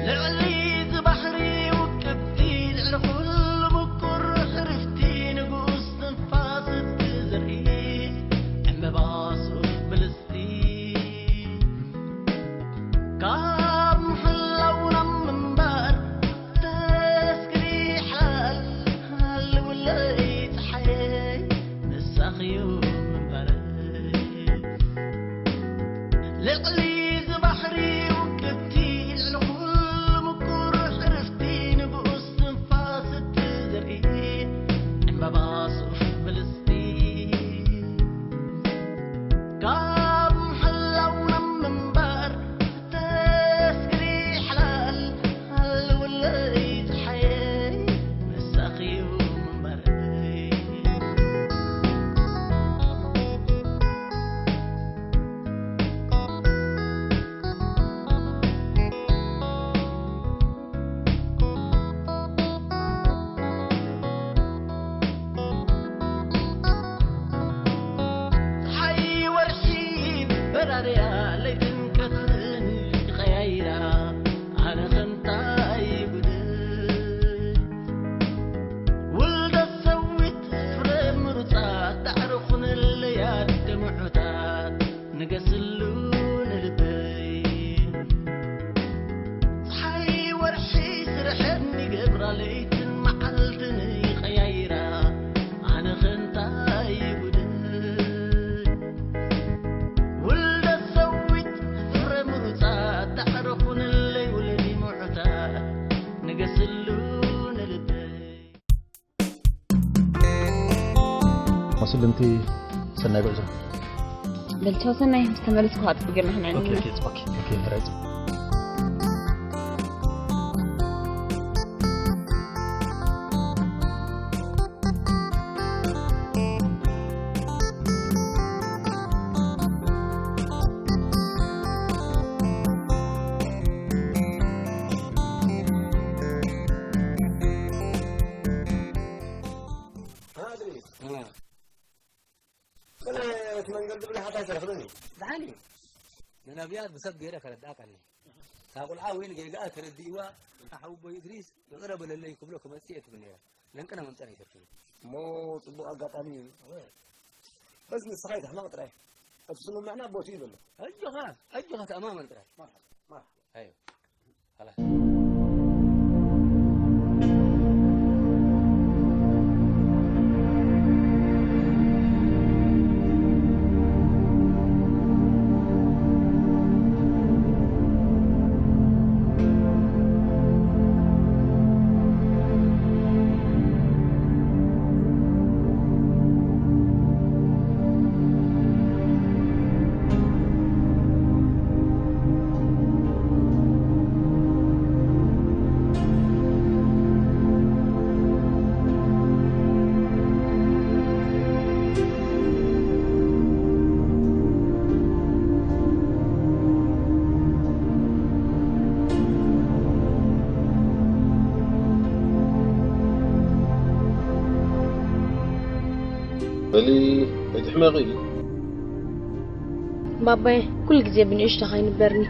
ልዕሊ እዚ ባሕሪ ውቅብቲ፣ ልዕሊ ኩሉ ምቁር ሕርፍቲ፣ ንጉስ ትንፋስ እትዘርኢ፣ ዕምበባ ሱፍ ብልጽቲ፣ ካብ ምሕላው ናብ ምንባር ተስግሪ ሓላል፣ ሃልውለይ ጸሓየይ፣ ንሳኺዩ ምንባረይ። ልዕሊ እዚ ባሕሪ ውቅብቲ፣ ልዕሊ ኩሉ ምቁር ሕርፍቲ፣ ንጉስ ትንፋስ እትዘርኢ፣ ዕምበባ ሱፍ ብልጽቲ፣ ካብ ምሕላው ናብ ምንባር ተስግሪ ሓላል፣ ሃልውለይ ጸሓየይ፣ ንሳኺዩ ምንባረይ። ጸሓይ ወርሒ በራርያ፣ ለይትን ቀትርን ይቐያይራ፣ ኣነ ኸንታይ ይጉድል። ውልደት ሰዊት ፍረ ምሩጻት፣ ዳዕሪ ኹንለያ ድምዑታት፣ ንገስሉ ንልበይ። ጸሓይ ወርሒ ስርሐን ይገብራ፣ ለይትን መዓልትን ይቐያይራ፣ ኣነ ኸንታይ ይጉድል። ውልደት ሰዊት ፍረ ምሩጻት፣ ዳዕሪ ኹንለይ ውለዲ ምዑታት፣ ንገስሉ ንልበይ። መስልምቲ ሰናይ ጉዕዞ። በልቻው ሰናይ፣ ምስ ተመለስኩ ኣጥቢ ጌርና ክንዕልል ኦኬ፣ ኢና። ኦኬ፣ ኦኬ፣ ኦኬ፣ ራይት። ኣድሪ። እ። ገለ እቲ መንገዲ ብልሓት ኣይተረኽበን እዩ። ደሓን እዩ። ንነብያት ብሰብ ገይረ ከረድኣ ቀኒ። እታ ቁልዓ ወይ ንጌጋኣ ተረዲእዋ፣ እታ ሓወቦይ እድሪስ ይቕረ በለለይ ክብሎ ክመጽእ እየ ትብል ነይራ። ለንቅነ መምጸን ኣይተርፍን። እሞ ጽቡቕ ኣጋጣሚ እዩ። እወ። በስ ንስኻ ኣይትሕመቕ ጥራይ። እቲ ስምምዕና ቦትኡ እዩ ዘሎ። ኣጆኻ፣ ኣጆኻ ተኣማመን ጥራይ። መርሓባ፣ መርሓባ። ኣዮ። በሊ፣ ኣይትሕመቒ። ባባየ፣ ኩሉ ግዜ ብንእሽቶኻ ኣይንበርኒ።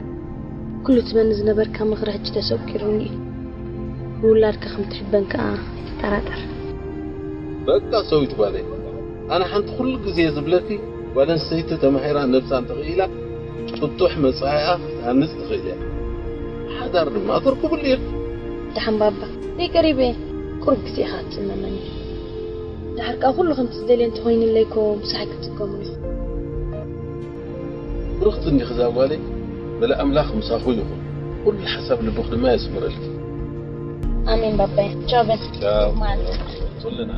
ኩሉ ትበኒ ዝነበርካ ምኽሪ ሕጂ ተሰኪሩኒ እዩ። ብውላድካ ከም ትሕበን ከኣ ኣይትጠራጠር። በቃ ሰዊት ጓለይ፣ ኣነ ሓንቲ ኩሉ ግዜ ዝብለኪ፣ ጓል ኣንስተይቲ ተማሂራ ነብሳ እንተኽኢላ፣ ጥጡሕ መጻኢኣ ክትሃንጽ ትኽእል እያ። ሓዳር ድማ ተርክብሉ ኢኺ። ደሓን ባባ፣ ዘይቀሪበ ቁሩብ ግዜ ኢኻ ትጽመመኒ። ድሓር ከኣ ኩሉ ከምቲ ዝደልየ እንተኾይኑለይ እኮ ምሳሕ ክጥቀመሉ። ብሩኽቲ እንዲኺ እዛ ጓለይ፣ በሊ ኣምላኽ ምሳኹ ይኹን። ኩሉ ሓሳብ ልብኺ ድማ የስምረልኪ። ኣሜን ባባይ። ቻው በል። ቻው። ማን? ኩልና።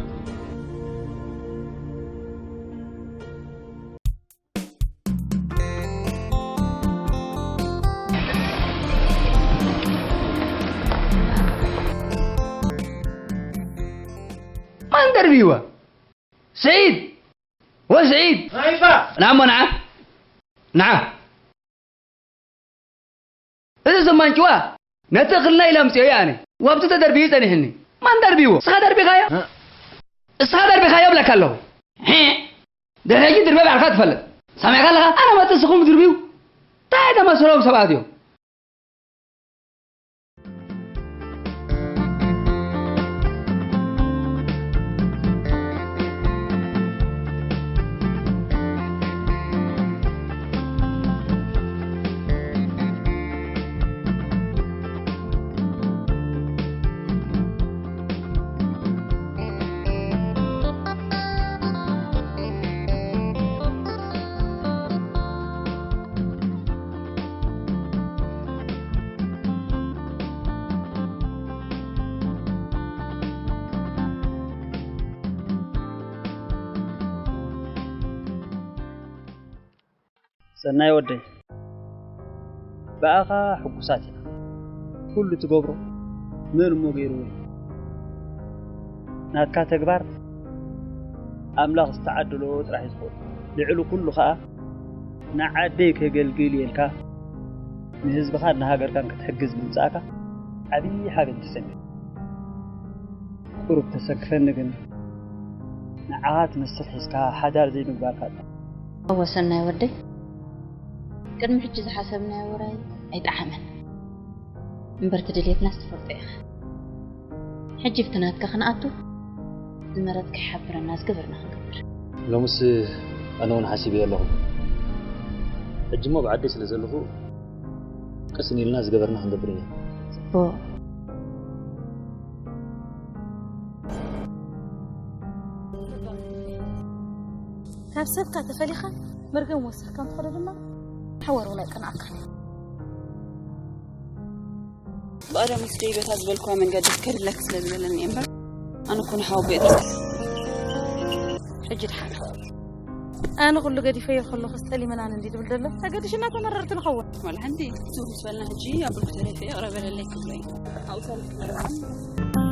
ማን ደርብይዋ? ስዒድ! ወስዒድ! ኣይፋ! ንዓ እሞ ንዓ! ንዓ! እዚ ዘማንጭዋ ነቲ እኽልና ኢለ ኣምፅኦ እየ ኣነ። ወብቲ ተደርቢዩ ጸኒሕኒ። ማን ደርቢዎ? እስኻ ደርቢኻዮ? እ? እስኻ ደርቢኻዮ እብለካ ኣለኹ። ሄ! ድሕሪ ሕጂ ድርበ ባዕልኻ ትፈልጥ። ሰሚዕካ ኣለኻ? ኣነ መጽእ ንስኹም ድርብዩ። እንታይ ተመስሎም ሰባት እዮም? ሰናይ ወደይ፣ ብኣኻ ሕጉሳት ኢና። ኩሉ ትገብሮ መን እሞ ገይርዎ እዩ? ናትካ ተግባር ኣምላኽ ዝተዓደሎ ጥራሕ እዩ ዝኸውን። ልዕሊ ኩሉ ኸኣ ንዓደይ ከገልግል ኢልካ ንህዝብኻን ንሃገርካን ክትሕግዝ ብምምጻእካ ዓብዪ ሓበን ተሰሚዑ። ቁሩብ ተሰክፈኒ ግን ንዓኻ ትመስል ሒዝካ ሓዳር ዘይምግባርካ ጥራሕ። እወ ሰናይ ወደይ፣ ቅድሚ ሕጂ ዝሓሰብናዮ ውራይ ኣይጠዓመን። እምበር እቲ ድሌትናስ ትፈልጦ ኢኻ። ሕጂ ብቲ ናትካ ክንኣቱ፣ ዝመረጽካ ይሓብረና፣ ዝገበርና ክንገብር። ሎምስ ኣነ እውን ሓሲበዮ ኣለኹ። ሕጂ እሞ ብዓደይ ስለ ዘለኹ፣ ቅስን ኢልና ዝገበርና ክንገብር ኢና። ጽቡቕ። ካብ ሰብካ ተፈሊኻ መርገም ወሲኽካ እንተኾነ ድማ ሓዋር እውን ኣይቀንኣካን እዩ። ብቐደም ምስ ደይ በታ ዝበልክዋ መንገዲ ክከድለክ ስለ ዝበለኒ እየ እምበር፣ ኣነ እኮ ንሓወቦ እየ ተስኪ። ሕጂ ድሓን። ኣነ ኩሉ ገዲፈዮ ከለኹ ስጠሊመን ኣነ እንዲ ድብል ደሎ ተገዲሽና ተመረርቲ ንኸውን። ዋላ ሓንቲ ትውስ በልና ሕጂ ኣብ ብልኩ ተሪፈ ይቕረ በለለይ ክብሎ እዩ። ኣብኡ ሰሪሕ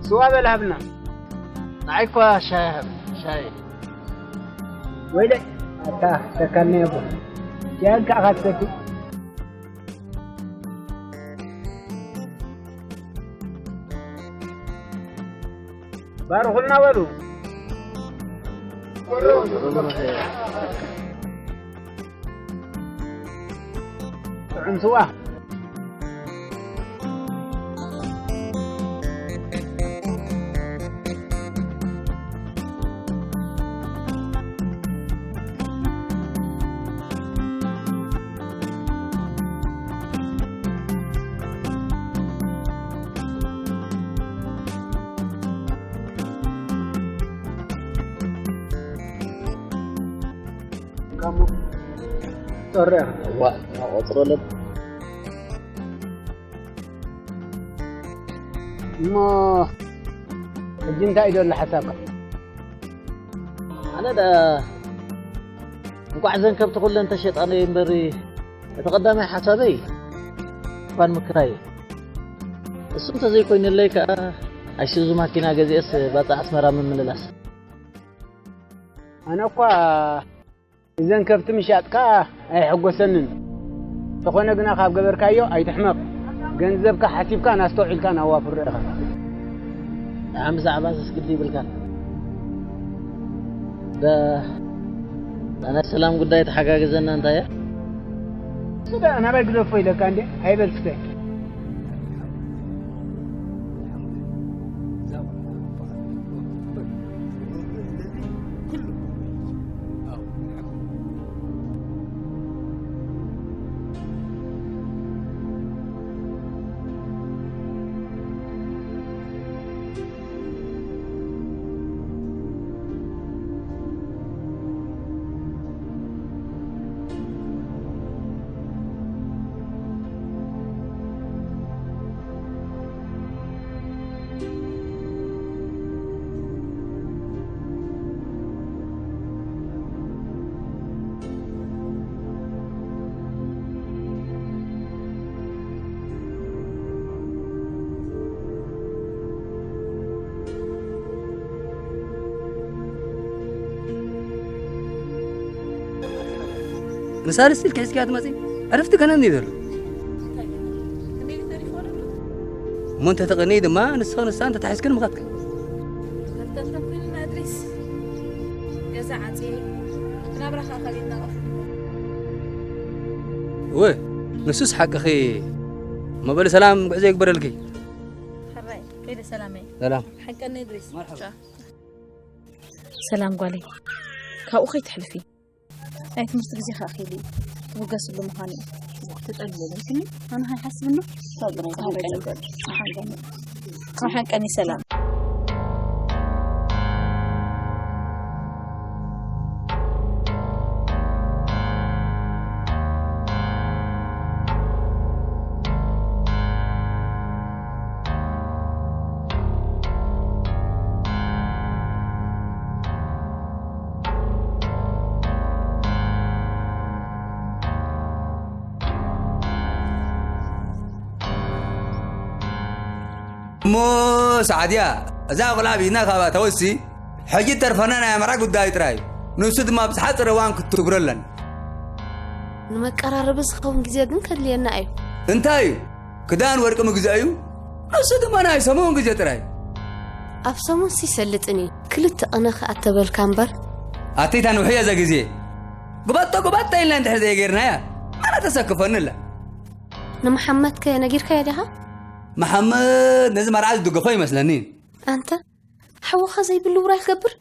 ስዋ በል ሃብና። ንዓይ እኳ ሻሂ ሃብ፣ ሻሂ። ወይለይ፣ ኣታ ተካልኒ ኣቦ። ያን ከኣ ካትሰቲ። ባርኹልና በሉ። ጥዑም ስዋ። ካሞ ጦርያ። ዋ፣ ቆጽሮ ለብ። እሞ ሕጂ እንታይ እዩ ዘሎ ሓሳብካ? ኣነ ዳ እንኳዕ እዘን ከብቲ ኩለን ተሸጣ እምበሪ፣ እቲ ቀዳማይ ሓሳበይ ድኳን ምክራይ እዩ። እሱ እንተዘይኮይኑለይ ከኣ ኣይሱዙ ማኪና ገዚኤስ ባጽዕ ኣስመራ ምምልላስ። ኣነ እኳ እዘን ከብቲ ምሻጥካ ኣይሕጎሰንን። እንተኾነ ግና ካብ ገበርካዮ ኣይትሕመቕ። ገንዘብካ ሓሲብካን ኣስተውዒልካን ኣዋፍሮ ኢኻ። ንዓ ብዛዕባ ዘስግዲ ይብልካን። ዳ ናይ ሰላም ጉዳይ ተሓጋግዘና እንታይ እያ? እሱ ደኣ ናባይ ግደፎ ኢለካ እንዴ? ኣይበል እስከ። ኩሉ ንሳልስቲ ኢልኪ ሒዝክያ ትመጺ? ዕረፍቲ ገና እንድዩ ዘሎ። እሞ እንተ ተቐንየ ድማ ንስኺ ንሳ እንተ ተታሒዝክን ምኻድክን። ተልተልተም ኮይንና እድሪስ። ገዛ ዓጽየ ናብራኻ ከሊልና ቀፍ እወ፣ ንሱስ ሓቅኺ። እሞ በሊ ሰላም ጉዕዞ ይግበረልኪ። ሕራይ ከይደ ሰላመይ። ሰላም። ሓቀኒ እድሪስ። መርሓባ። ቻው። ሰላም ጓለይ፣ ካብኡ ከይትሕልፊ። ናይ ትምህርቲ ግዜ ከኣ ኣኺሉ እዩ። ትብገስሉ ምዃኑ እዩ። ክትጠልብለይ ኢልክኒ? ኣነ ከይሓስብ እንዶ? ካብ ሓንቀኒ ሰላም። እሞ ሰዓድያ፣ እዛ ቆልዓ ብኢድና ካብኣ ተወሲ፣ ሕጂ እተርፈና ናይ ኣምራ ጉዳይ ጥራይ እዩ። ንሱ ድማ ብዝሓፅር እዋን ክትትግብሮ ኣለና። ንመቀራረቢ ዝኸውን ግዜ ግን ከድልየና እዩ። እንታይ እዩ? ክዳን ወርቂ ምግዛእ እዩ። ንሱ ድማ ናይ ሰሙን ግዜ ጥራይ። ኣብ ሰሙንሲ ይሰልጥን እዩ። ክልተ ቅነ ከኣ ተበልካ እምበር። ኣተይታ ንውሕዮ እዛ ግዜ። ግባጦ ግባጦ ኢልና እንድሕር ዘይገይርናያ፣ መን ኣተሰክፈኒ ኣላ? ንመሓመድከ ነጊርካዮ ዲኻ? መሓመድ ነዚ መርዓ ዝድገፎ ይመስለኒ። ኣንተ ሓውኻ ዘይብሉ ውራይ ክገብር?